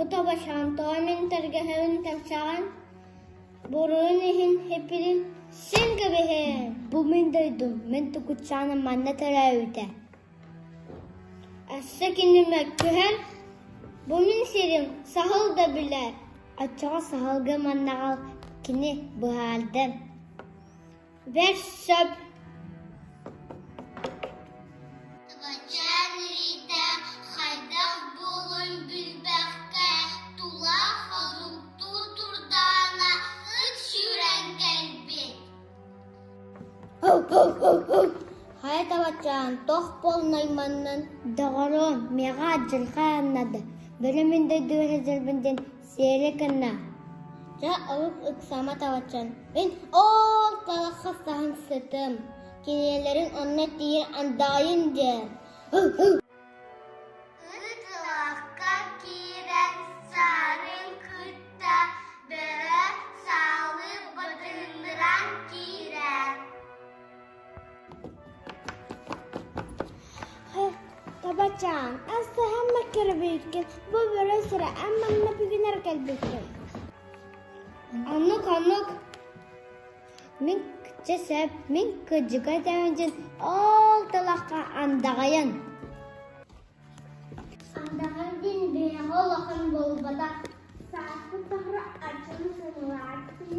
Бу табачаан тоҕо мин тэлгэһэбин тэпсэҕин? Буруйун иһин эппитин син кэбиһиэм. Бу мин дойдум, мин тукуччааным манна төрөөбүтэ. Өссө кини мөккүһэн, бу мин сирим, саһыл да билэр. Оччоҕо саһылга маннаҕал кини быһаарда. Бэрт сөп Табачаан илиитэ хайдах буолуон билбэккэ, тула хоруктуу турдаҕына ыт сүүрэн кэлбит. Хайа табачаан, туох буолнай маннан? Доҕоруом, миэхэ адьырҕа аннады, бөрө мин дойдубар сылдьарбын диэн сиэри гынна. Дьэ, олус ыксаама табачаан, мин ол талахха саһан сытым, кинилэрин онно тиийэн андаҕайын диэн. Ыт ылахха киирэн саарын кытта бөрө саалы батыһыннаран киирэр. Табачаан, ас саһамма кэрбииккин, бу бөрө сирэ эн манна бүгүн эрэ кэлбиккин. Оннук, оннук. Мин чэ сөп, мин кырдьыга этэбин диэн ол талахха андаҕайан. Андаҕай диэн бэйэҕэ улахан буолбатах. Сааспыт тухары аччыгы сыҥалааччы.